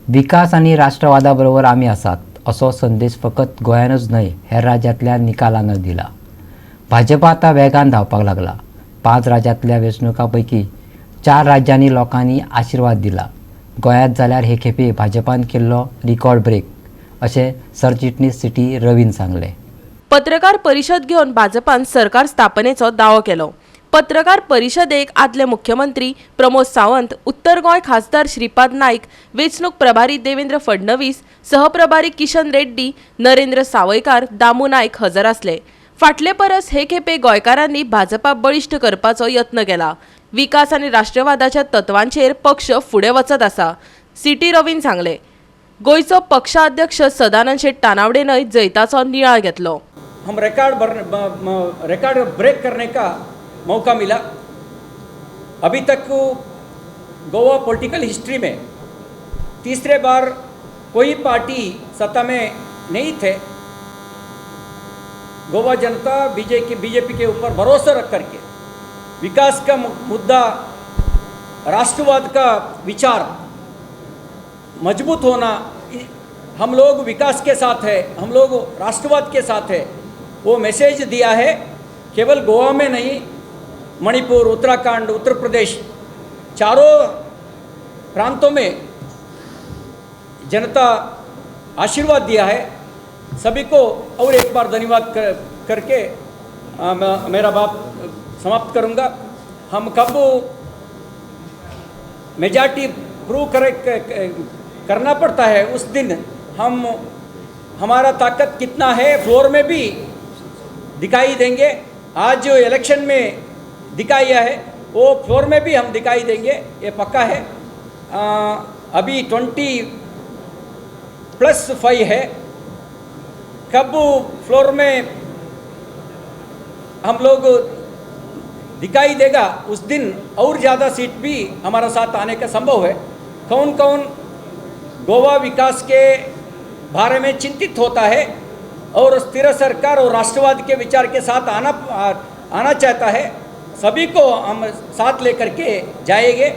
विकास आनी राष्ट्रवादा बरोबर आमी आसात असो संदेश फकत गोंयानूच न्हय, हेर राज्यांतल्या निकालानूय दिला. भाजपा आतां वेगान धांवपाक लागला. पांच राज्यांतल्या वेंचणुकां पैकी चार राज्यांनी लोकांनी आशिर्वाद दिला. गोंयांत जाल्यार हे खेपे भाजपान केल्लो रिकॉर्ड ब्रेक, अशें सरचिटणीस सी टी रवीन सांगलें. पत्रकार परिशद घेवन भाजपान सरकार स्थापनेचो दावो केलो. पत्रकार परिशदेक आदले मुख्यमंत्री प्रमोद सावंत, उत्तर गोंय खासदार श्रीपाद नायक, वेंचणूक प्रभारी देवेंद्र फडणवीस, सहप्रभारी किशन रेड्डी, नरेंद्र सावयकार, दामू नायक हजर आसले. फाटले परस हे खेपे गोंयकारांनी भाजपा बळिश्ट करपाचो यत्न केला. विकास आनी राष्ट्रवादाच्या तत्वांचेर पक्ष फुडें वचत आसा, सी टी रवीन सांगलें. गोंयचो पक्षाध्यक्ष सदानंद शेट तानावडेनय जैताचो नियाळ घेतलो. हम रिकॉर्ड भर रिकॉर्ड ब्रेक करने का मौका मिला. अभी तक गोवा पॉलिटिकल हिस्ट्री में तीसरे बार कोई पार्टी सत्ता में नहीं थे. गोवा जनता बीजेपी के ऊपर भरोसा रख करके विकास का मुद्दा, राष्ट्रवाद का विचार मजबूत होना, हम लोग विकास के साथ है, हम लोग राष्ट्रवाद के साथ है, वो मैसेज दिया है. केवल गोवा में नहीं, मणिपुर, उत्तराखंड, उत्तर प्रदेश, चारों प्रांतों में जनता आशीर्वाद दिया है. सभी को और एक बार धन्यवाद करके मेरा बात समाप्त करूंगा. हम कब मेजॉरिटी प्रूव करे करना पड़ता है, उस दिन हम हमारा ताकत कितना है, फ्लोर में भी दिखाई देंगे. आज जो इलेक्शन में दिखाया है, वो फ्लोर में भी हम दिखाई देंगे, ये पक्का है. अभी 20 + 5 है. कब फ्लोर में हम लोग दिखाई देगा, उस दिन और ज़्यादा सीट भी हमारा साथ आने का संभव है. कौन कौन गोवा विकास के बारे में चिंतित होता है और स्थिर सरकार और राष्ट्रवाद के विचार के साथ आना आना चाहता है, सभी को हम साथ लेकर के जाएंगे.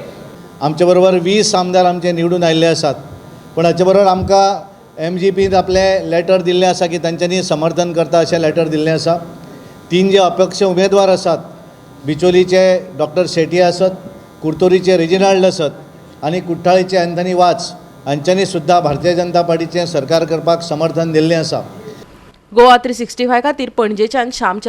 आमचे बरोबर 20 आमदार आमचे निवडून आयिल्ले आसात, पूण हाचे बरोबर आमकां एमजीपीन आपलें लेटर दिल्लें आसा की तांच्यांनी समर्थन करता अशें लेटर दिल्लें आसा. तीन जे अपक्ष उमेदवार आसात, बिचोलीचे डॉक्टर शेटी आसत, कुरतोरीचे रेजिनाल्ड आसत आनी कुठ्ठाळीचे अँथनी वाज, हांच्यांनी सुद्दां भारतीय जनता पार्टीचें सरकार करपाक समर्थन दिल्लें आसा. गोवा 365 खातीर पणजेच्यान श्याम.